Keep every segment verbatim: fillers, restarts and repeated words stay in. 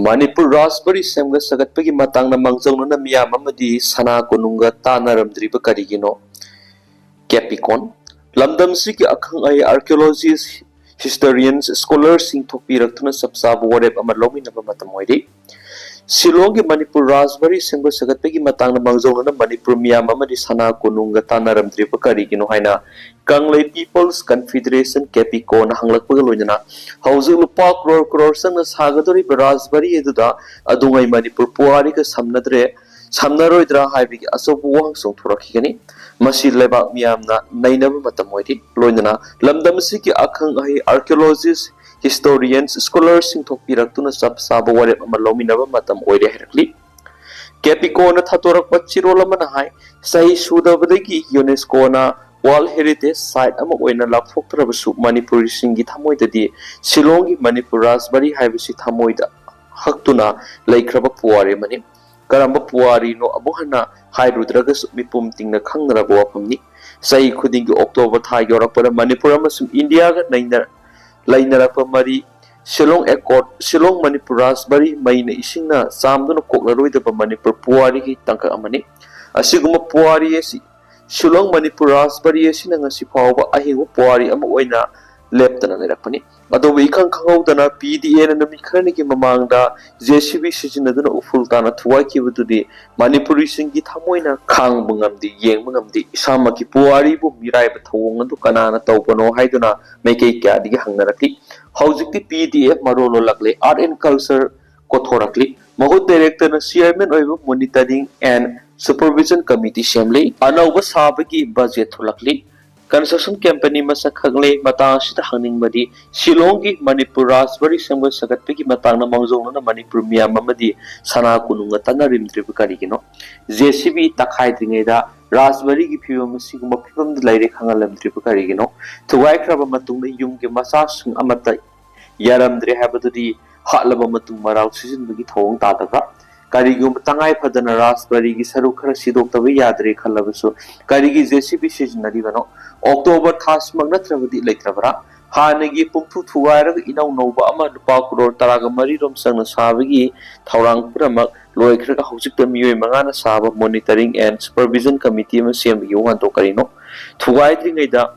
ꯃꯅꯤꯄꯨꯔ ꯔꯥꯖꯕꯥꯔꯤ ꯁꯦꯝꯒꯠ ꯁꯥꯒꯠꯄꯒꯤ ꯃꯇꯥꯡꯗ ꯃꯥꯡꯖꯧꯅꯅ ꯃꯤꯌꯥꯝ ꯑꯃꯗꯤ ꯁꯅꯥ ꯀꯣꯅꯨꯡꯒ ꯇꯥꯟꯅꯔꯝꯗ꯭ꯔꯤꯕ ꯀꯔꯤꯒꯤꯅꯣ? ꯀꯦꯄꯤꯀꯣꯟ꯫ ꯂꯝꯗꯝꯁꯤꯒꯤ ꯑꯈꯪ ꯑꯍꯩ archaeologist, historians, scholarꯁꯤꯡ ꯊꯣꯛꯄꯤꯔꯛꯇꯨꯅ ꯆꯞ ꯆꯥꯕ ꯋꯥꯔꯦꯞ ꯑꯃ ꯂꯧꯃꯤꯟꯅꯕ ꯃꯇꯝ ꯑꯣꯏꯔꯤ꯫ ꯁꯤꯂꯣꯡꯒꯤ ꯃꯅꯤꯄꯨꯔ ꯔꯥꯖꯕꯥꯔꯤ ꯁꯦꯝꯒꯠ ꯁꯥꯒꯠꯄꯒꯤ ꯃꯇꯥꯡꯗ ꯃꯥꯡꯖꯧꯅꯅ ꯃꯅꯤꯄꯨꯔ ꯃꯤꯌꯥꯝ ꯑꯃꯗꯤ ꯁꯅꯥ ꯀꯣꯅꯨꯡꯒ ꯇꯥꯟꯅꯔꯝꯗ꯭ꯔꯤꯕ ꯀꯔꯤꯒꯤꯅꯣ ꯍꯥꯏꯅ ꯀꯪꯂꯩ People's Confederation, ꯀꯦꯄꯤꯀꯣꯅ ꯍꯪꯂꯛꯄꯒ ꯂꯣꯏꯅꯅ ꯍꯧꯖꯤꯛ ꯂꯨꯄꯥ ꯀ꯭ꯔꯣꯔ ꯀ꯭ꯔꯣꯔ ꯆꯪꯅ ꯁꯥꯒꯗꯧꯔꯤꯕ ꯔꯥꯖꯕꯥꯔꯤ ꯑꯗꯨꯗ ꯑꯗꯨꯉꯩ ꯃꯅꯤꯄꯨꯔ ꯄꯨꯋꯥꯔꯤꯒ ꯁꯝꯅꯗ꯭ꯔꯦ, ꯁꯝꯅꯔꯣꯏꯗ꯭ꯔꯥ ꯍꯥꯏꯕꯒꯤ ꯑꯆꯧꯕ ꯋꯥꯍꯪ ꯆꯣꯡꯊꯣꯔꯛꯈꯤꯒꯅꯤ꯫ ꯃꯁꯤ ꯂꯩꯕꯥꯛ ꯃꯤꯌꯥꯝꯅ ꯅꯩꯅꯕ ꯃꯇꯝ ꯑꯣꯏꯔꯤ꯫ ꯂꯣꯏꯅꯅ ꯂꯝꯗꯝ ꯑꯁꯤꯒꯤ ꯑꯈꯪ ꯑꯍꯩ archaeologist, historians, scholarꯁꯤꯡ ꯊꯣꯛꯄꯤꯔꯛꯇꯨꯅ ꯆꯞ ꯆꯥꯕ ꯋꯥꯔꯦꯞ ꯑꯃ ꯂꯧꯃꯤꯟꯅꯕ ꯃꯇꯝ ꯑꯣꯏꯔꯦ ꯍꯥꯏꯔꯛꯂꯤ꯫ ꯀꯦꯄꯤꯀꯣꯅ ꯊꯥꯗꯣꯔꯛꯄ ꯆꯦꯔꯣꯜ ꯑꯃꯅ ꯍꯥꯏ, ꯆꯍꯤ ꯁꯨꯗꯕꯗꯒꯤ UNESCOꯅ World Heritage Site ꯑꯃ ꯑꯣꯏꯅ ꯂꯥꯎꯊꯣꯛꯇ꯭ꯔꯕꯁꯨ ꯃꯅꯤꯄꯨꯔꯤꯁꯤꯡꯒꯤ ꯊꯃꯣꯏꯗꯗꯤ ꯁꯤꯂꯣꯡꯒꯤ ꯃꯅꯤꯄꯨꯔ ꯔꯥꯖꯕꯥꯔꯤ ꯍꯥꯏꯕꯁꯤ ꯊꯃꯣꯏꯗ ꯍꯛꯇꯨꯅ ꯂꯩꯈ꯭ꯔꯕ ꯄꯨꯋꯥꯔꯤ ꯑꯃꯅꯤ꯫ ꯀꯔꯝꯕ ꯄꯨꯋꯥꯔꯤꯅꯣ ꯑꯃꯨꯛ ꯍꯟꯅ ꯍꯥꯏꯔꯨꯗ꯭ꯔꯒꯁꯨ ꯃꯤꯄꯨꯝ ꯇꯤꯡꯅ ꯈꯪꯅꯔꯕ ꯋꯥꯐꯝꯅꯤ꯫ ꯆꯍꯤ ꯈꯨꯗꯤꯡꯒꯤ ꯑꯣꯛꯇꯣꯕꯔ ꯊꯥ ꯌꯧꯔꯛꯄꯗ ꯃꯅꯤꯄꯨꯔ ꯑꯃꯁꯨꯡ ꯏꯟꯗꯤꯌꯥꯒ ꯅꯩꯅ-, ꯂꯩꯅꯔꯛꯄ ꯃꯔꯤ, ꯁꯤꯂꯣꯡ ꯑꯦꯀꯣꯔꯗ, ꯁꯤꯂꯣꯡ ꯃꯅꯤꯄꯨꯔ ꯔꯥꯖꯕꯥꯔꯤ, ꯃꯩꯅ ꯏꯁꯤꯡꯅ ꯆꯥꯝꯗꯨꯅ ꯀꯣꯛꯂꯔꯣꯏꯗꯕ ꯃꯅꯤꯄꯨꯔ ꯄꯨꯋꯥꯔꯤꯒꯤ ꯇꯥꯡꯀꯛ ꯑꯃꯅꯤ꯫ ꯑꯁꯤꯒꯨꯝꯕ ꯄꯨꯋꯥꯔꯤ ꯑꯁꯤ ꯁꯤꯂꯣꯡ ꯃꯅꯤꯄꯨꯔ ꯔꯥꯖꯕꯥꯔꯤ ꯑꯁꯤꯅ ꯉꯁꯤ ꯐꯥꯎꯕ ꯑꯍꯤꯡꯕ ꯄꯨꯋꯥꯔꯤ ꯑꯃ ꯑꯣꯏꯅ ꯂꯦꯞꯇꯅ ꯂꯩꯔꯛꯄꯅꯤ꯫ ꯑꯗꯨꯕꯨ ꯏꯈꯪ ꯈꯪꯍꯧꯗꯅ PDAꯅ ꯅꯨꯃꯤꯠ ꯈꯔꯅꯤꯒꯤ ꯃꯃꯥꯡꯗ JCB ꯁꯤꯖꯤꯟꯅꯗꯨꯅ ꯎꯐꯨꯜ ꯇꯥꯅ ꯊꯨꯒꯥꯏꯈꯤꯕꯗꯨꯗꯤ ꯃꯅꯤꯄꯨꯔꯤꯁꯤꯡꯒꯤ ꯊꯃꯣꯏꯅ ꯈꯥꯡꯕ ꯉꯝꯗꯦ, ꯌꯦꯡꯕ ꯉꯝꯗꯦ꯫ ꯏꯁꯥꯃꯛꯀꯤ ꯄꯨꯋꯥꯔꯤꯕꯨ ꯃꯤꯔꯥꯏꯕ ꯊꯧꯑꯣꯡ ꯑꯗꯨ ꯀꯅꯥꯅ ꯇꯧꯕꯅꯣ ꯍꯥꯏꯗꯨꯅ ꯃꯥꯏꯀꯩ ꯀꯌꯥꯗꯒꯤ ꯍꯪꯅꯔꯛꯂꯤ꯫ ꯍꯧꯖꯤꯛꯇꯤ PDA ꯃꯔꯣꯜ ꯂꯣꯜꯂꯛꯂꯦ, Art and Culture ꯀꯣꯊꯣꯔꯛꯂꯤ꯫ ꯃꯍꯨꯠ directorꯅ chairman ꯑꯣꯏꯕ Monitoring and Supervision Committee ꯁꯦꯝꯂꯤ꯫ ꯑꯅꯧꯕ ꯁꯥꯕꯒꯤ budget ꯊꯣꯛꯂꯛꯂꯤ꯫ Construction company ꯃꯁꯛ ꯈꯪꯂꯦ꯫ ꯃꯇꯥꯡ ꯑꯁꯤꯗ ꯍꯪꯅꯤꯡꯕꯗꯤ, ꯁꯤꯂꯣꯡꯒꯤ ꯃꯅꯤꯄꯨꯔ ꯔꯥꯖꯕꯥꯔꯤ ꯁꯦꯝꯒꯠ ꯁꯥꯒꯠꯄꯒꯤ ꯃꯇꯥꯡꯗ ꯃꯥꯡꯖꯧꯅꯅ ꯃꯅꯤꯄꯨꯔ ꯃꯤꯌꯥꯝ ꯑꯃꯗꯤ ꯁꯅꯥ ꯀꯣꯅꯨꯡꯒ ꯇꯥꯟꯅꯔꯝꯗ꯭ꯔꯤꯕ ꯀꯔꯤꯒꯤꯅꯣ? JCB ꯇꯛꯈꯥꯏꯗ꯭ꯔꯤꯉꯩꯗ ꯔꯥꯖꯕꯥꯔꯤꯒꯤ ꯐꯤꯕꯝ ꯑꯁꯤꯒꯨꯝꯕ ꯐꯤꯕꯝꯗ ꯂꯩꯔꯦ ꯈꯪꯍꯜꯂꯝꯗ꯭ꯔꯤꯕ ꯀꯔꯤꯒꯤꯅꯣ? ꯊꯨꯒꯥꯏꯈ꯭ꯔꯕ ꯃꯇꯨꯡꯗ ꯌꯨꯝꯒꯤ ꯃꯆꯥꯁꯤꯡ ꯑꯃꯠꯇ ꯌꯥꯔꯝꯗ꯭ꯔꯦ ꯍꯥꯏꯕꯗꯨꯗꯤ ꯍꯥꯠꯂꯕ ꯃꯇꯨꯡ ꯃꯔꯥꯜ ꯁꯤꯖꯤꯟꯕꯒꯤ ꯊꯧꯑꯣꯡ ꯇꯥꯗꯕ꯭ꯔꯥ? ꯀꯔꯤꯒꯨꯝꯕ ꯇꯉꯥꯏ ꯐꯗꯅ ꯔꯥꯖꯕꯥꯔꯤꯒꯤ ꯁꯔꯨꯛ ꯈꯔ ꯁꯤꯗꯣꯛꯇꯕ ꯌꯥꯗ꯭ꯔꯦ ꯈꯜꯂꯕꯁꯨ ꯀꯔꯤꯒꯤ ꯖꯦ ꯁꯤ ꯕꯤ ꯁꯤꯖꯤꯟꯅꯔꯤꯕꯅꯣ? ꯑꯣꯛꯇꯣꯕꯔ ꯊꯥꯁꯤꯃꯛ ꯅꯠꯇ꯭ꯔꯕꯗꯤ ꯂꯩꯇ꯭ꯔꯕ꯭ꯔꯥ? ꯍꯥꯟꯅꯒꯤ ꯄꯨꯝꯊꯨ ꯊꯨꯒꯥꯏꯔꯒ ꯏꯅꯧ ꯅꯧꯕ ꯑꯃ ꯂꯨꯄꯥ ꯀ꯭ꯔꯣꯔ ꯇꯔꯥꯒ ꯃꯔꯤ ꯔꯣꯝ ꯆꯪꯅ ꯁꯥꯕꯒꯤ ꯊꯧꯔꯥꯡ ꯄꯨꯝꯅꯃꯛ ꯂꯣꯏꯈ꯭ꯔꯒ ꯍꯧꯖꯤꯛꯇ ꯃꯤꯑꯣꯏ ꯃꯉꯥꯅ ꯁꯥꯕ ꯃꯣꯅꯤꯇꯔꯤꯡ ꯑꯦꯟ ꯁꯨꯄꯔꯚꯤꯖꯟ ꯀꯃꯤꯇꯤ ꯑꯃ ꯁꯦꯝꯕꯒꯤ ꯋꯥꯍꯟꯊꯣꯛ ꯀꯔꯤꯅꯣ? ꯊꯨꯒꯥꯏꯗ꯭ꯔꯤꯉꯩꯗ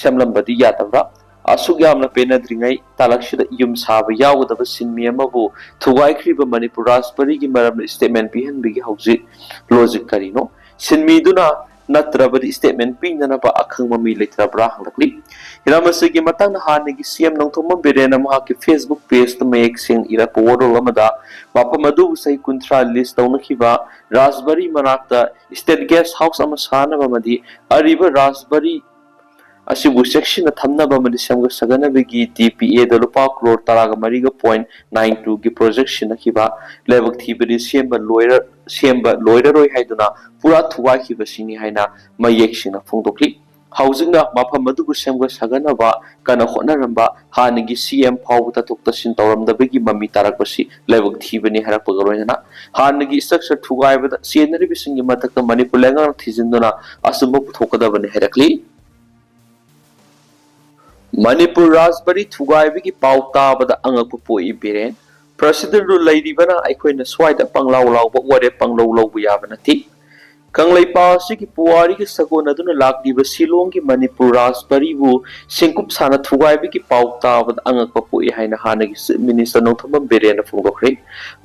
ꯁꯦꯝꯂꯝꯕꯗꯤ ꯌꯥꯗꯕ꯭ꯔꯥ? ꯑꯁꯨꯛ ꯌꯥꯝꯅ ꯄꯦꯟꯅꯗ꯭ꯔꯤꯉꯩ ꯇꯥꯂꯛꯁꯤꯗ ꯌꯨꯝ ꯁꯥꯕ ꯌꯥꯎꯒꯗꯕ ꯁꯤꯟꯃꯤ ꯑꯃꯕꯨ ꯊꯨꯒꯥꯏꯈ꯭ꯔꯤꯕ ꯃꯅꯤꯄꯨꯔ ꯔꯥꯖꯕꯥꯔꯤꯒꯤ ꯃꯔꯝꯗ ꯁ꯭ꯇꯦꯠꯃꯦꯟ ꯄꯤꯍꯟꯕꯒꯤ ꯍꯧꯖꯤꯛ ꯂꯣꯖꯤꯛ ꯀꯔꯤꯅꯣ? ꯁꯤꯟꯃꯤꯗꯨꯅ ꯅꯠꯇ꯭ꯔꯕꯗꯤ ꯁ꯭ꯇꯦꯠꯃꯦꯟ ꯄꯤꯅꯅꯕ ꯑꯈꯪꯕ ꯃꯤ ꯂꯩꯇ꯭ꯔꯕ꯭ꯔꯥ ꯍꯪꯂꯛꯂꯤ꯫ ꯍꯤꯔꯝ ꯑꯁꯤꯒꯤ ꯃꯇꯥꯡꯗ ꯍꯥꯟꯅꯒꯤ ꯁꯤ ꯑꯦꯝ ꯅꯣꯡꯊꯣꯝꯕꯝ ꯕꯤꯔꯦꯟꯅ ꯃꯍꯥꯛꯀꯤ ꯐꯦꯁꯕꯨꯛ ꯄꯦꯖꯇ ꯃꯌꯦꯛ ꯁꯦꯡꯅ ꯏꯔꯛꯄ ꯋꯥꯔꯣꯜ ꯑꯃꯗ ꯃꯐꯝ ꯑꯗꯨꯕꯨ ꯆꯍꯤ ꯀꯨꯟꯊ꯭ꯔꯥ ꯂꯤꯁ ꯇꯧꯅꯈꯤꯕ ꯔꯥꯖꯕꯥꯔꯤ ꯃꯅꯥꯛꯇ ꯁ꯭ꯇꯦꯠ ꯒꯦꯁ ꯍꯥꯎꯁ ꯑꯃ ꯁꯥꯅꯕ ꯑꯃꯗꯤ ꯑꯔꯤꯕ ꯔꯥꯖꯕꯥꯔꯤ ꯑꯁꯤꯕꯨ ꯆꯦꯛꯁꯤꯟꯅ ꯊꯝꯅꯕ ꯑꯃꯗꯤ ꯁꯦꯝꯒꯠ ꯁꯥꯒꯠꯅꯕꯒꯤ ꯗꯤ ꯄꯤ ꯑꯦꯗ ꯂꯨꯄꯥ ꯀ꯭ꯔꯣꯔ ꯇꯔꯥꯒ ꯃꯔꯤꯒ ꯄꯣꯏꯟ ꯅꯥꯏꯟ ꯇꯨꯒꯤ ꯄ꯭ꯔꯣꯖꯦꯛ ꯁꯤꯟꯅꯈꯤꯕ ꯂꯥꯏꯕꯛ ꯊꯤꯕꯗꯤ ꯁꯦꯝꯕ ꯂꯣꯏꯔ-, ꯁꯦꯝꯕ ꯂꯣꯏꯔꯔꯣꯏ ꯍꯥꯏꯗꯨꯅ ꯄꯨꯔꯥ ꯊꯨꯒꯥꯏꯈꯤꯕꯁꯤꯅꯤ ꯍꯥꯏꯅ ꯃꯌꯦꯛ ꯁꯦꯡꯅ ꯐꯣꯡꯗꯣꯛꯂꯤ꯫ ꯍꯧꯖꯤꯛꯅ ꯃꯐꯝ ꯑꯗꯨꯕꯨ ꯁꯦꯝꯒꯠ ꯁꯥꯒꯠꯅꯕ ꯀꯟꯅ ꯍꯣꯠꯅꯔꯝꯕ ꯍꯥꯟꯅꯒꯤ ꯁꯤ ꯑꯦꯝ ꯐꯥꯎꯕ ꯇꯥꯊꯣꯛ ꯇꯥꯁꯤꯟ ꯇꯧꯔꯝꯗꯕꯒꯤ ꯃꯃꯤ ꯇꯥꯔꯛꯄꯁꯤ ꯂꯥꯏꯕꯛ ꯊꯤꯕꯅꯤ ꯍꯥꯏꯔꯛꯄꯒ ꯂꯣꯏꯅꯅ ꯍꯥꯟꯅꯒꯤ ꯁ꯭ꯇ꯭ꯔꯛꯆꯔ ꯊꯨꯒꯥꯏꯕꯗ ꯆꯦꯟꯅꯔꯤꯕꯁꯤꯡꯒꯤ ꯃꯊꯛꯇ ꯃꯅꯤꯄꯨꯔ ꯂꯩꯉꯥꯛꯅ ꯊꯤꯖꯤꯟꯗꯨꯅ ꯑꯆꯨꯝꯕ ꯄꯨꯊꯣꯛꯀꯗꯕꯅꯤ ꯍꯥꯏꯔꯛꯂꯤ꯫ ꯃꯅꯤꯄꯨꯔ ꯔꯥꯖꯕꯥꯔꯤ ꯊꯨꯒꯥꯏꯕꯒꯤ ꯄꯥꯎ ꯇꯥꯕꯗ ꯑꯉꯛꯄ ꯄꯣꯛꯏ ꯕꯤꯔꯦꯟ꯫ ꯄ꯭ꯔꯁꯤꯗꯦꯟꯠ ꯔꯨꯜ ꯂꯩꯔꯤꯕꯅ ꯑꯩꯈꯣꯏꯅ ꯁ꯭ꯋꯥꯏꯗ ꯄꯪꯂꯥꯎ ꯂꯥꯎꯕ ꯋꯥꯔꯦꯞ ꯄꯪꯂꯧ ꯂꯧꯕ ꯌꯥꯕ ꯅꯠꯇꯦ꯫ ꯀꯪꯂꯩꯄꯥꯛ ꯑꯁꯤꯒꯤ ꯄꯨꯋꯥꯔꯤꯒ ꯁꯥꯒꯣꯟꯅꯗꯨꯅ ꯂꯥꯛꯂꯤꯕ ꯁꯤꯂꯣꯡꯒꯤ ꯃꯅꯤꯄꯨꯔ ꯔꯥꯖꯕꯥꯔꯤꯕꯨ ꯁꯤꯡꯀꯨꯞ ꯁꯥꯅ ꯊꯨꯒꯥꯏꯕꯒꯤ ꯄꯥꯎ ꯇꯥꯕꯗ ꯑꯉꯛꯄ ꯄꯣꯛꯏ ꯍꯥꯏꯅ ꯍꯥꯟꯅꯒꯤ ꯆꯤꯐ ꯃꯤꯅꯤꯁꯇꯔ ꯅꯣꯡꯊꯣꯝꯕꯝ ꯕꯤꯔꯦꯟꯅ ꯐꯣꯡꯗꯣꯛꯈ꯭ꯔꯦ꯫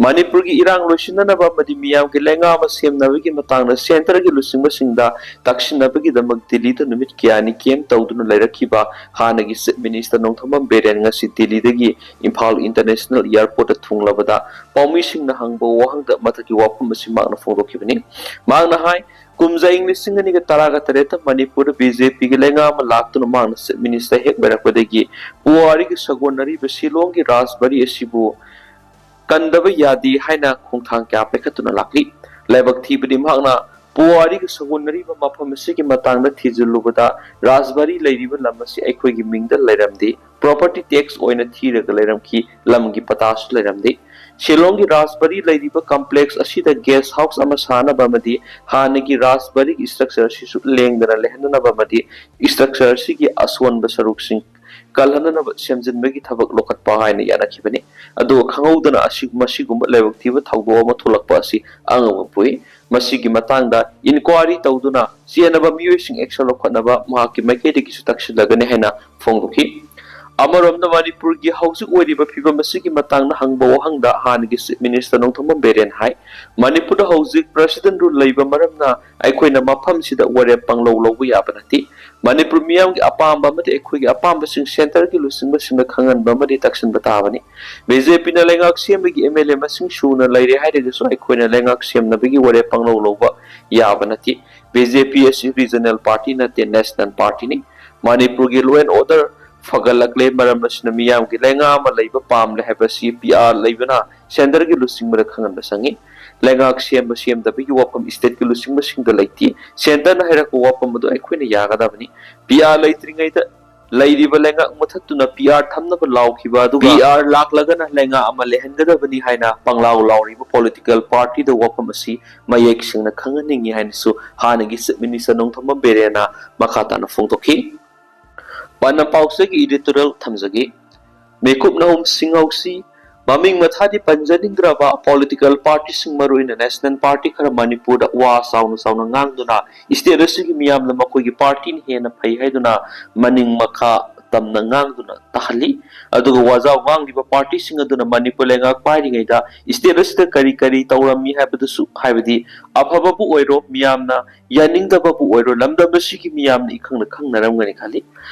ꯃꯅꯤꯄꯨꯔꯒꯤ ꯏꯔꯥꯡ ꯂꯣꯏꯁꯤꯟꯅꯅꯕ ꯑꯃꯗꯤ ꯃꯤꯌꯥꯝꯒꯤ ꯂꯩꯉꯥꯛ ꯑꯃ ꯁꯦꯝꯅꯕꯒꯤ ꯃꯇꯥꯡꯗ ꯁꯦꯟꯇꯔꯒꯤ ꯂꯨꯆꯤꯡꯕꯁꯤꯡꯗ ꯇꯛꯁꯤꯟꯅꯕꯒꯤꯗꯃꯛ ꯗꯤꯜꯂꯤꯗ ꯅꯨꯃꯤꯠ ꯀꯌꯥꯅꯤ ꯀꯦꯝꯞ ꯇꯧꯗꯨꯅ ꯂꯩꯔꯛꯈꯤꯕ ꯍꯥꯟꯅꯒꯤ ꯆꯤꯐ ꯃꯤꯅꯤꯁꯇꯔ ꯅꯣꯡꯊꯣꯝꯕꯝ ꯕꯤꯔꯦꯟ ꯉꯁꯤ ꯗꯤꯜꯂꯤꯗꯒꯤ ꯏꯝꯐꯥꯜ ꯏꯟꯇꯔꯅꯦꯁꯅꯦꯜ ꯑꯦꯌꯔꯄꯣꯔꯠꯇ ꯊꯨꯡꯂꯕꯗ ꯄꯥꯎꯃꯤꯁꯤꯡꯅ ꯍꯪꯕ ꯋꯥꯍꯪꯗ ꯃꯊꯛꯀꯤ ꯋꯥꯐꯝ ꯑꯁꯤ ꯃꯍꯥꯛꯅ ꯐꯣꯡꯗꯣꯛꯈꯤꯕꯅꯤ꯫ ꯃꯍꯥꯛꯅ ꯍꯥꯏ, ꯀꯨꯝꯖꯥ ꯏꯪ ꯂꯤꯁꯤꯡ ꯑꯅꯤꯒ ꯇꯔꯥꯒ ꯇꯔꯦꯠꯇ ꯃꯅꯤꯄꯨꯔꯗ ꯕꯤ ꯖꯦ ꯄꯤꯒꯤ ꯂꯩꯉꯥꯛ ꯑꯃ ꯂꯥꯛꯇꯨꯅ ꯃꯍꯥꯛꯅ ꯆꯤꯐ ꯃꯤꯅꯤꯁꯇꯔ ꯍꯦꯛ ꯑꯣꯏꯔꯛꯄꯗꯒꯤ ꯄꯨꯋꯥꯔꯤꯒ ꯁꯥꯒꯣꯟꯅꯔꯤꯕ ꯁꯤꯂꯣꯡꯒꯤ ꯔꯥꯖꯕꯥꯔꯤ ꯑꯁꯤꯕꯨ ꯀꯟꯗꯕ ꯌꯥꯗꯦ ꯍꯥꯏꯅ ꯈꯣꯡꯊꯥꯡ ꯀꯌꯥ ꯄꯥꯏꯈꯠꯇꯨꯅ ꯂꯥꯛꯂꯤ꯫ ꯂꯥꯏꯕꯛ ꯊꯤꯕꯗꯤ ꯃꯍꯥꯛꯅ ꯄꯨꯋꯥꯔꯤꯒ ꯁꯥꯒꯣꯟꯅꯔꯤꯕ ꯃꯐꯝ ꯑꯁꯤꯒꯤ ꯃꯇꯥꯡꯗ ꯊꯤꯖꯤꯜꯂꯨꯕꯗ ꯔꯥꯖꯕꯥꯔꯤ ꯂꯩꯔꯤꯕ ꯂꯝ ꯑꯁꯤ ꯑꯩꯈꯣꯏꯒꯤ ꯃꯤꯡꯗ ꯂꯩꯔꯝꯗꯦ, ꯄ꯭ꯔꯣꯄꯔꯇꯤ ꯇꯦꯛꯁ ꯑꯣꯏꯅ ꯊꯤꯔꯒ ꯂꯩꯔꯝꯈꯤ, ꯂꯝꯒꯤ ꯄꯇꯥꯁꯨ ꯂꯩꯔꯝꯗꯦ꯫ ꯁꯤꯂꯣꯡꯒꯤ ꯔꯥꯖꯕꯥꯔꯤ ꯂꯩꯔꯤꯕ ꯀꯝꯄ꯭ꯂꯦꯛꯁ ꯑꯁꯤꯗ ꯒꯦꯁ ꯍꯥꯎꯁ ꯑꯃ ꯁꯥꯅꯕ ꯑꯃꯗꯤ ꯍꯥꯟꯅꯒꯤ ꯔꯥꯖꯕꯥꯔꯤꯒꯤ ꯁ꯭ꯇ꯭ꯔꯛꯆꯔ ꯑꯁꯤꯁꯨ ꯂꯦꯡꯗꯅ ꯂꯩꯍꯟꯅꯅꯕ ꯑꯃꯗꯤ ꯁ꯭ꯇ꯭ꯔꯛꯆꯔ ꯑꯁꯤꯒꯤ ꯑꯁꯣꯟꯕ ꯁꯔꯨꯛꯁꯤꯡ ꯀꯜꯍꯟꯅꯅꯕ ꯁꯦꯝꯖꯤꯟꯕꯒꯤ ꯊꯕꯛ ꯂꯧꯈꯠꯄ ꯍꯥꯏꯅ ꯌꯥꯅꯈꯤꯕꯅꯤ꯫ ꯑꯗꯨꯒ ꯈꯪꯍꯧꯗꯅ ꯑꯁꯤ-, ꯃꯁꯤꯒꯨꯝꯕ ꯂꯥꯏꯕꯛ ꯊꯤꯕ ꯊꯧꯗꯣꯛ ꯑꯃ ꯊꯣꯛꯂꯛꯄ ꯑꯁꯤ ꯑꯉꯛꯄ ꯄꯣꯛꯏ꯫ ꯃꯁꯤꯒꯤ ꯃꯇꯥꯡꯗ ꯏꯟꯀ꯭ꯋꯥꯔꯤ ꯇꯧꯗꯨꯅ ꯆꯦꯟꯅꯕ ꯃꯤꯑꯣꯏꯁꯤꯡ ꯑꯦꯛꯁꯟ ꯂꯧꯈꯠꯅꯕ ꯃꯍꯥꯛꯀꯤ ꯃꯥꯏꯀꯩꯗꯒꯤꯁꯨ ꯇꯛꯁꯤꯜꯂꯒꯅꯤ ꯍꯥꯏꯅ ꯐꯣꯡꯗꯣꯛꯈꯤ꯫ ꯑꯃꯔꯣꯝꯗ ꯃꯅꯤꯄꯨꯔꯒꯤ ꯍꯧꯖꯤꯛ ꯑꯣꯏꯔꯤꯕ ꯐꯤꯕꯝ ꯑꯁꯤꯒꯤ ꯃꯇꯥꯡꯗ ꯍꯪꯕ ꯋꯥꯍꯪꯗ ꯍꯥꯟꯅꯒꯤ ꯆꯤꯐ ꯃꯤꯅꯤꯁꯇꯔ ꯅꯣꯡꯊꯣꯝꯕꯝ ꯕꯤꯔꯦꯟ ꯍꯥꯏ, ꯃꯅꯤꯄꯨꯔꯗ ꯍꯧꯖꯤꯛ ꯄ꯭ꯔꯦꯁꯤꯗꯦꯟ ꯔꯨꯜ ꯂꯩꯕ ꯃꯔꯝꯅ ꯑꯩꯈꯣꯏꯅ ꯃꯐꯝꯁꯤꯗ ꯋꯥꯔꯦꯞ ꯄꯪꯂꯧ ꯂꯧꯕ ꯌꯥꯕ ꯅꯠꯇꯦ꯫ ꯃꯅꯤꯄꯨꯔ ꯃꯤꯌꯥꯝꯒꯤ ꯑꯄꯥꯝꯕ ꯑꯃꯗꯤ ꯑꯩꯈꯣꯏꯒꯤ ꯑꯄꯥꯝꯕꯁꯤꯡ ꯁꯦꯟꯇꯔꯒꯤ ꯂꯨꯆꯤꯡꯕꯁꯤꯡꯗ ꯈꯪꯍꯟꯕ ꯑꯃꯗꯤ ꯇꯛꯁꯤꯟꯕ ꯇꯥꯕꯅꯤ꯫ ꯕꯤ ꯖꯦ ꯄꯤꯅ ꯂꯩꯉꯥꯛ ꯁꯦꯝꯕꯒꯤ ꯑꯦꯝ ꯑꯦꯜ ꯑꯦ ꯃꯁꯤꯡ ꯁꯨꯅ ꯂꯩꯔꯦ ꯍꯥꯏꯔꯒꯁꯨ ꯑꯩꯈꯣꯏꯅ ꯂꯩꯉꯥꯛ ꯁꯦꯝꯅꯕꯒꯤ ꯋꯥꯔꯦꯞ ꯄꯪꯂꯧ ꯂꯧꯕ ꯌꯥꯕ ꯅꯠꯇꯦ꯫ ꯕꯤ ꯖꯦ ꯄꯤ ꯑꯁꯤ ꯔꯤꯖꯅꯦꯜ ꯄꯥꯔꯇꯤ ꯅꯠꯇꯦ, ꯅꯦꯁꯅꯦꯜ ꯄꯥꯔꯇꯤꯅꯤ꯫ ꯃꯅꯤꯄꯨꯔꯒꯤ ꯂꯣ ꯑꯦꯟ ꯑꯣꯔꯗꯔ ꯐꯒꯠꯂꯛꯂꯦ, ꯃꯔꯝ ꯑꯁꯤꯅ ꯃꯤꯌꯥꯝꯒꯤ ꯂꯩꯉꯥꯛ ꯑꯃ ꯂꯩꯕ ꯄꯥꯝꯂꯦ ꯍꯥꯏꯕꯁꯤ ꯄꯤ ꯑꯥꯔ ꯂꯩꯕꯅ ꯁꯦꯟꯇꯔꯒꯤ ꯂꯨꯆꯤꯡꯕꯗ ꯈꯪꯍꯟꯕ ꯆꯪꯏ꯫ ꯂꯩꯉꯥꯛ ꯁꯦꯝꯕ ꯁꯦꯝꯗꯕꯒꯤ ꯋꯥꯐꯝ ꯁ꯭ꯇꯦꯠꯀꯤ ꯂꯨꯆꯤꯡꯕꯁꯤꯡꯗ ꯂꯩꯇꯦ꯫ ꯁꯦꯟꯇꯔꯅ ꯍꯥꯏꯔꯛꯄ ꯋꯥꯐꯝ ꯑꯗꯨ ꯑꯩꯈꯣꯏꯅ ꯌꯥꯒꯗꯕꯅꯤ꯫ ꯄꯤ ꯑꯥꯔ ꯂꯩꯇ꯭ꯔꯤꯉꯩꯗ ꯂꯩꯔꯤꯕ ꯂꯩꯉꯥꯛ ꯃꯨꯊꯠꯇꯨꯅ ꯄꯤ ꯑꯥꯔ ꯊꯝꯅꯕ ꯂꯥꯎꯈꯤꯕ ꯑꯗꯨꯒ ꯄꯤ ꯑꯥꯔ ꯂꯥꯛꯂꯒꯅ ꯂꯩꯉꯥꯛ ꯑꯃ ꯂꯩꯍꯟꯒꯗꯕꯅꯤ ꯍꯥꯏꯅ ꯄꯪꯂꯥꯎ ꯂꯥꯎꯔꯤꯕ ꯄꯣꯂꯤꯇꯤꯀꯦꯜ ꯄꯥꯔꯇꯤꯗ ꯋꯥꯐꯝ ꯑꯁꯤ ꯃꯌꯦꯛ ꯁꯦꯡꯅ ꯈꯪꯍꯟꯅꯤꯡꯏ ꯍꯥꯏꯅꯁꯨ ꯍꯥꯟꯅꯒꯤ ꯆꯤꯐ ꯃꯤꯅꯤꯁꯇꯔ ꯅꯣꯡꯊꯣꯝꯕꯝ ꯕꯤꯔꯦꯟꯅ ꯃꯈꯥ ꯇꯥꯅ ꯐꯣꯡꯗꯣꯛꯈꯤ꯫ ꯄꯥꯟꯗꯝ ꯄꯥꯎꯆꯦꯒꯤ ꯏꯗꯤꯇꯣꯔꯤꯌꯦꯜ ꯊꯝꯖꯒꯦ꯫ ꯃꯤꯀꯨꯞ ꯅꯍꯨꯝ ꯁꯤꯡꯍꯧꯁꯤ꯫ ꯃꯃꯤꯡ ꯃꯊꯥꯗꯤ ꯄꯟꯖꯅꯤꯡꯗ꯭ꯔꯕ ꯄꯣꯂꯤꯇꯤꯀꯦꯜ ꯄꯥꯔꯇꯤꯁꯤꯡ, ꯃꯔꯨꯑꯣꯏꯅ ꯅꯦꯁꯅꯦꯜ ꯄꯥꯔꯇꯤ ꯈꯔ ꯃꯅꯤꯄꯨꯔꯗ ꯋꯥ ꯆꯥꯎꯅ ꯆꯥꯎꯅ ꯉꯥꯡꯗꯨꯅ ꯁ꯭ꯇꯦꯠ ꯑꯁꯤꯒꯤ ꯃꯤꯌꯥꯝꯅ ꯃꯈꯣꯏꯒꯤ ꯄꯥꯔꯇꯤꯅ ꯍꯦꯟꯅ ꯐꯩ ꯍꯥꯏꯗꯨꯅ ꯃꯅꯤꯡ ꯃꯈꯥ ꯇꯝꯅ ꯉꯥꯡꯗꯨꯅ ꯇꯥꯍꯜꯂꯤ꯫ ꯑꯗꯨꯒ ꯋꯥꯖꯥꯎ ꯉꯥꯡꯂꯤꯕ ꯄꯥꯔꯇꯤꯁꯤꯡ ꯑꯗꯨꯅ ꯃꯅꯤꯄꯨꯔ ꯂꯩꯉꯥꯛ ꯄꯥꯏꯔꯤꯉꯩꯗ ꯁ꯭ꯇꯦꯠ ꯑꯁꯤꯗ ꯀꯔꯤ ꯀꯔꯤ ꯇꯧꯔꯝꯃꯤ ꯍꯥꯏꯕꯗꯨꯁꯨ, ꯍꯥꯏꯕꯗꯤ ꯑꯐꯕꯕꯨ ꯑꯣꯏꯔꯣ, ꯃꯤꯌꯥꯝꯅ ꯌꯥꯅꯤꯡꯗꯕꯕꯨ ꯑꯣꯏꯔꯣ, ꯂꯝꯗꯝ ꯑꯁꯤꯒꯤ ꯃꯤꯌꯥꯝꯅ ꯏꯈꯪꯅ ꯈꯪꯅꯔꯝꯒꯅꯤ ꯈꯜꯂꯤ꯫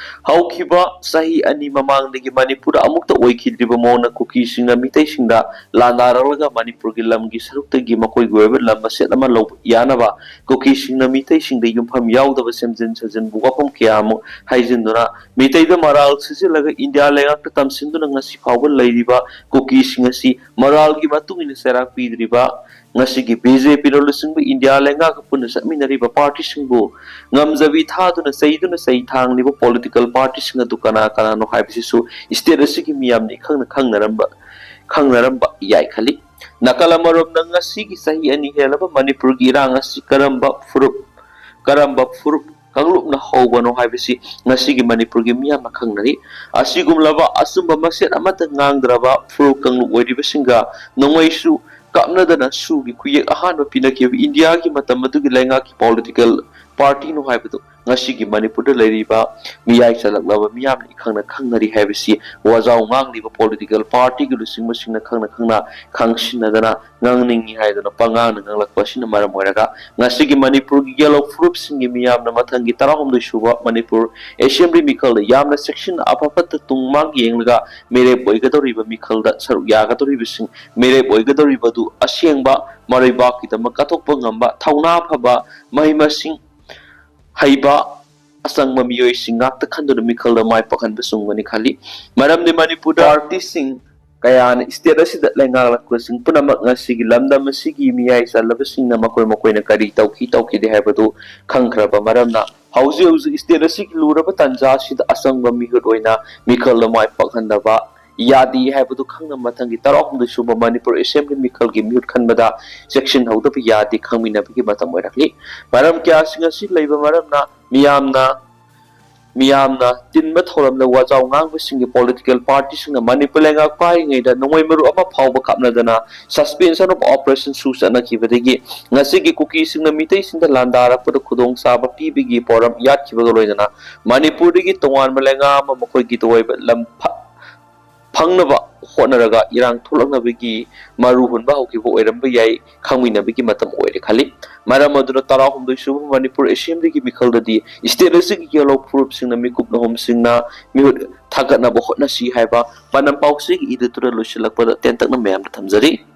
ꯍꯧꯈꯤꯕ ꯆꯍꯤ ꯑꯅꯤ ꯃꯃꯥꯡꯗꯒꯤ ꯃꯅꯤꯄꯨꯔꯗ ꯑꯃꯨꯛꯇ ꯑꯣꯏꯈꯤꯗ꯭ꯔꯤꯕ ꯃꯑꯣꯡꯅ ꯀꯨꯀꯤꯁꯤꯡꯅ ꯃꯤꯇꯩꯁꯤꯡꯗ ꯂꯥꯟꯗꯥꯔꯛꯂꯒ ꯃꯅꯤꯄꯨꯔꯒꯤ ꯂꯝꯒꯤ ꯁꯔꯨꯛꯇꯒꯤ ꯃꯈꯣꯏꯒꯤ ꯑꯣꯏꯕ ꯂꯝ ꯃꯆꯦꯠ ꯑꯃ ꯂꯧꯕ ꯌꯥꯅꯕ ꯀꯨꯀꯤꯁꯤꯡꯅ ꯃꯤꯇꯩꯁꯤꯡꯗ ꯌꯨꯝꯐꯝ ꯌꯥꯎꯗꯕ ꯁꯦꯝꯖꯤꯟ ꯁꯥꯖꯤꯟꯕ ꯋꯥꯐꯝ ꯀꯌꯥ ꯑꯃ ꯍꯥꯏꯖꯤꯟꯗꯨꯅ ꯃꯤꯇꯩꯗ ꯃꯔꯥꯜ ꯁꯤꯖꯤꯜꯂꯒ ꯏꯟꯗꯤꯌꯥ ꯂꯩꯉꯥꯛꯇ ꯇꯝꯁꯤꯟꯗꯨꯅ ꯉꯁꯤ ꯐꯥꯎꯕ ꯂꯩꯔꯤꯕ ꯀꯨꯀꯤꯁꯤꯡ ꯑꯁꯤ ꯃꯔꯥꯜꯒꯤ ꯃꯇꯨꯡ ꯏꯟꯅ ꯆꯩꯔꯥꯛ ꯄꯤꯗ꯭ꯔꯤꯕ ꯉꯁꯤꯒꯤ ꯕꯤ ꯖꯦ ꯄꯤꯅ ꯂꯨꯆꯤꯡꯕ ꯏꯟꯗꯤꯌꯥ ꯂꯩꯉꯥꯛꯀ ꯄꯨꯟꯅ ꯆꯠꯃꯤꯟꯅꯔꯤꯕ ꯄꯥꯔꯇꯤꯁꯤꯡꯕꯨ ꯉꯝꯖꯕꯤ ꯊꯥꯗꯨꯅ ꯆꯩꯗꯨꯅ ꯆꯩ ꯊꯥꯡꯂꯤꯕ ꯄꯣꯂꯤꯇꯤꯀꯦꯜ ꯄꯥꯔꯇꯤꯁꯤꯡ ꯑꯗꯨ ꯀꯅꯥ ꯀꯅꯥꯅꯣ ꯍꯥꯏꯕꯁꯤꯁꯨ ꯁ꯭ꯇꯦꯠ ꯑꯁꯤꯒꯤ ꯃꯤꯌꯥꯝꯅ ꯏꯈꯪꯅ ꯈꯪꯅꯔꯝꯕ ꯈꯪꯅꯔꯝꯕ ꯌꯥꯏ ꯈꯜꯂꯤ꯫ ꯅꯥꯀꯜ ꯑꯃꯔꯣꯝꯗ, ꯉꯁꯤꯒꯤ ꯆꯍꯤ ꯑꯅꯤ ꯍꯦꯜꯂꯕ ꯃꯅꯤꯄꯨꯔꯒꯤ ꯏꯔꯥꯡ ꯑꯁꯤ ꯀꯔꯝꯕ ꯐꯨꯔꯨꯞ, ꯀꯔꯝꯕ ꯐꯨꯔꯨꯞ ꯀꯥꯡꯂꯨꯞꯅ ꯍꯧꯕꯅꯣ ꯍꯥꯏꯕꯁꯤ ꯉꯁꯤꯒꯤ ꯃꯅꯤꯄꯨꯔꯒꯤ ꯃꯤꯌꯥꯝꯅ ꯈꯪꯅꯔꯤ꯫ ꯑꯁꯤꯒꯨꯝꯂꯕ ꯑꯆꯨꯝꯕ ꯃꯁꯦꯠ ꯑꯃꯠꯇ ꯉꯥꯡꯗ꯭ꯔꯕ ꯐꯨꯔꯨꯞ ꯀꯥꯡꯂꯨꯞ ꯑꯣꯏꯔꯤꯕꯁꯤꯡꯒ ꯅꯣꯡꯃꯩꯁꯨ ꯀꯥꯞꯅꯗꯅ ꯁꯨꯒꯤ ꯈꯨꯌꯦꯛ ꯑꯍꯥꯟꯕ ꯄꯤꯅꯈꯤꯕ ꯏꯟꯗꯤꯌꯥꯒꯤ ꯃꯇꯝ ꯑꯗꯨꯒꯤ ꯂꯩꯉꯥꯛꯀꯤ ꯄꯣꯂꯤꯇꯤꯀꯦꯜ ꯄꯥꯔꯇꯤꯅꯣ ꯍꯥꯏꯕꯗꯨ ꯉꯁꯤꯒꯤ ꯃꯅꯤꯄꯨꯔꯗ ꯂꯩꯔꯤꯕ ꯃꯤꯌꯥꯏ ꯆꯜꯂꯛꯂꯕ ꯃꯤꯌꯥꯝꯅ ꯏꯈꯪꯅ ꯈꯪꯅꯔꯤ ꯍꯥꯏꯕꯁꯤ ꯋꯥꯖꯥꯎ ꯉꯥꯡꯂꯤꯕ ꯄꯣꯂꯤꯇꯤꯀꯦꯜ ꯄꯥꯔꯇꯤꯒꯤ ꯂꯨꯆꯤꯡꯕꯁꯤꯡꯅ ꯈꯪꯅ ꯈꯪꯅ ꯈꯪꯁꯤꯟꯅꯗꯅ ꯉꯥꯡꯅꯤꯡꯏ ꯍꯥꯏꯗꯨꯅ ꯄꯉꯥꯡꯅ ꯉꯥꯡꯂꯛꯄ ꯑꯁꯤꯅ ꯃꯔꯝ ꯑꯣꯏꯔꯒ ꯉꯁꯤꯒꯤ ꯃꯅꯤꯄꯨꯔꯒꯤ ꯌꯦꯜꯂꯣ ꯐꯨꯔꯨꯞꯁꯤꯡꯒꯤ ꯃꯤꯌꯥꯝꯅ ꯃꯊꯪꯒꯤ ꯇꯔꯥꯍꯨꯝꯗꯣꯏ ꯁꯨꯕ ꯃꯅꯤꯄꯨꯔ ꯑꯦꯁꯦꯝꯕ꯭ꯂꯤ ꯃꯤꯈꯜꯗ ꯌꯥꯝꯅ ꯆꯦꯛꯁꯤꯟꯅ ꯑꯐ ꯐꯠꯇ ꯇꯨꯡ ꯃꯥꯡ ꯌꯦꯡꯂꯒ ꯃꯤꯔꯦꯞ ꯑꯣꯏꯒꯗꯧꯔꯤꯕ ꯃꯤꯈꯜꯗ ꯁꯔꯨꯛ ꯌꯥꯒꯗꯧꯔꯤꯕꯁꯤꯡ, ꯃꯤꯔꯦꯞ ꯑꯣꯏꯒꯗꯧꯔꯤꯕꯗꯨ ꯑꯁꯦꯡꯕ ꯃꯔꯩꯕꯥꯛꯀꯤꯗꯃꯛ ꯀꯠꯊꯣꯛꯄ ꯉꯝꯕ, ꯊꯧꯅꯥ ꯐꯕ, ꯃꯍꯩ ꯃꯁꯤꯡ ꯍꯩꯕ, ꯑꯆꯪꯕ ꯃꯤꯑꯣꯏꯁꯤꯡ ꯉꯥꯛꯇ ꯈꯟꯗꯨꯅ ꯃꯤꯈꯜꯗ ꯃꯥꯏ ꯄꯥꯛꯍꯟꯕ ꯆꯨꯝꯒꯅꯤ ꯈꯜꯂꯤ꯫ ꯃꯔꯝꯗꯤ ꯃꯅꯤꯄꯨꯔꯗ ꯄꯥꯔꯇꯤꯁꯤꯡ ꯀꯌꯥꯅ ꯁ꯭ꯇꯦꯠ ꯑꯁꯤꯗ ꯂꯩꯉꯥꯛꯂꯛꯄꯁꯤꯡ ꯄꯨꯝꯅꯃꯛ ꯉꯁꯤꯒꯤ ꯂꯝꯗꯝ ꯑꯁꯤꯒꯤ ꯃꯤꯌꯥꯏ ꯆꯜꯂꯕꯁꯤꯡꯅ ꯃꯈꯣꯏ ꯃꯈꯣꯏꯅ ꯀꯔꯤ ꯇꯧꯈꯤ ꯇꯧꯈꯤꯗꯦ ꯍꯥꯏꯕꯗꯨ ꯈꯪꯈ꯭ꯔꯕ ꯃꯔꯝꯅ, ꯍꯧꯖꯤꯛ ꯍꯧꯖꯤꯛ ꯁ꯭ꯇꯦꯠ ꯑꯁꯤꯒꯤ ꯂꯨꯔꯕ ꯇꯥꯟꯖꯥ ꯑꯁꯤꯗ ꯑꯆꯪꯕ ꯃꯤꯍꯨꯠ ꯑꯣꯏꯅ ꯃꯤꯈꯜꯗ ꯃꯥꯏ ꯄꯥꯛꯍꯟꯗꯕ ꯌꯥꯗꯦ ꯍꯥꯏꯕꯗꯨ ꯈꯪꯅ, ꯃꯊꯪꯒꯤ ꯇꯔꯥꯍꯨꯝꯗꯣꯏ ꯁꯨꯕ ꯃꯅꯤꯄꯨꯔ ꯑꯦꯁꯦꯝꯕ꯭ꯂꯤ ꯃꯤꯈꯜꯒꯤ ꯃꯤꯍꯨꯠ ꯈꯟꯕꯗ ꯆꯦꯛꯁꯤꯟꯍꯧꯗꯕ ꯌꯥꯗꯦ ꯈꯪꯃꯤꯟꯅꯕꯒꯤ ꯃꯇꯝ ꯑꯣꯏꯔꯛꯂꯤ꯫ ꯃꯔꯝ ꯀꯌꯥꯁꯤꯡ ꯑꯁꯤ ꯂꯩꯕ ꯃꯔꯝꯅ ꯃꯤꯌꯥꯝꯅ ꯃꯤꯌꯥꯝꯅ ꯇꯤꯟꯕ ꯊꯧꯔꯝꯗ ꯋꯥꯖꯥꯎ ꯉꯥꯡꯕꯁꯤꯡꯒꯤ ꯄꯣꯂꯤꯇꯤꯀꯦꯜ ꯄꯥꯔꯇꯤꯁꯤꯡꯅ ꯃꯅꯤꯄꯨꯔ ꯂꯩꯉꯥꯛ ꯄꯥꯏꯔꯤꯉꯩꯗ ꯅꯣꯡꯃꯩ ꯃꯔꯨ ꯑꯃ ꯐꯥꯎꯕ ꯀꯥꯞꯅꯗꯅ suspension of operation ꯁꯨ ꯆꯠꯅꯈꯤꯕꯗꯒꯤ ꯉꯁꯤꯒꯤ ꯀꯨꯀꯤꯁꯤꯡꯅ ꯃꯤꯇꯩꯁꯤꯡꯗ ꯂꯥꯟꯗꯥꯔꯛꯄꯗ ꯈꯨꯗꯣꯡꯆꯥꯕ ꯄꯤꯕꯒꯤ ꯄꯣꯔꯝ ꯌꯥꯠꯈꯤꯕꯒ ꯂꯣꯏꯅꯅ ꯃꯅꯤꯄꯨꯔꯗꯒꯤ ꯇꯣꯉꯥꯟꯕ ꯂꯩꯉꯥꯛ ꯑꯃ ꯃꯈꯣꯏꯒꯤ ꯑꯣꯏꯕ ꯂꯝ ꯐ-, ꯐꯪꯅꯕ ꯍꯣꯠꯅꯔꯒ ꯏꯔꯥꯡ ꯊꯣꯛꯂꯛꯅꯕꯒꯤ ꯃꯔꯨ ꯍꯨꯟꯕ ꯍꯧꯈꯤꯕ ꯑꯣꯏꯔꯝꯕ ꯌꯥꯏ, ꯈꯪꯃꯤꯟꯅꯕꯒꯤ ꯃꯇꯝ ꯑꯣꯏꯔꯦ ꯈꯜꯂꯤ꯫ ꯃꯔꯝ ꯑꯗꯨꯅ ꯇꯔꯥꯍꯨꯝꯗꯣꯏ ꯁꯨꯕ ꯃꯅꯤꯄꯨꯔ ꯑꯦꯁꯦꯝꯕ꯭ꯂꯤꯒꯤ ꯃꯤꯈꯜꯗꯗꯤ ꯁ꯭ꯇꯦꯠ ꯑꯁꯤꯒꯤ ꯌꯦꯜꯂꯣ ꯐꯨꯔꯨꯞꯁꯤꯡꯅ ꯃꯤꯀꯨꯞ ꯅꯍꯨꯝꯁꯤꯡꯅ ꯃꯤꯍꯨꯠ ꯊꯥꯡꯒꯠꯅꯕ ꯍꯣꯠꯅꯁꯤ ꯍꯥꯏꯕ ꯄꯥꯟꯗꯝ ꯄꯥꯎꯆꯦꯒꯤ ꯏꯗꯤꯇꯣꯔꯤꯌꯦꯜ ꯂꯣꯏꯁꯤꯜꯂꯛꯄꯗ ꯇꯦꯟꯇꯛꯅ ꯃꯌꯥꯝꯗ ꯊꯝꯖꯔꯤ꯫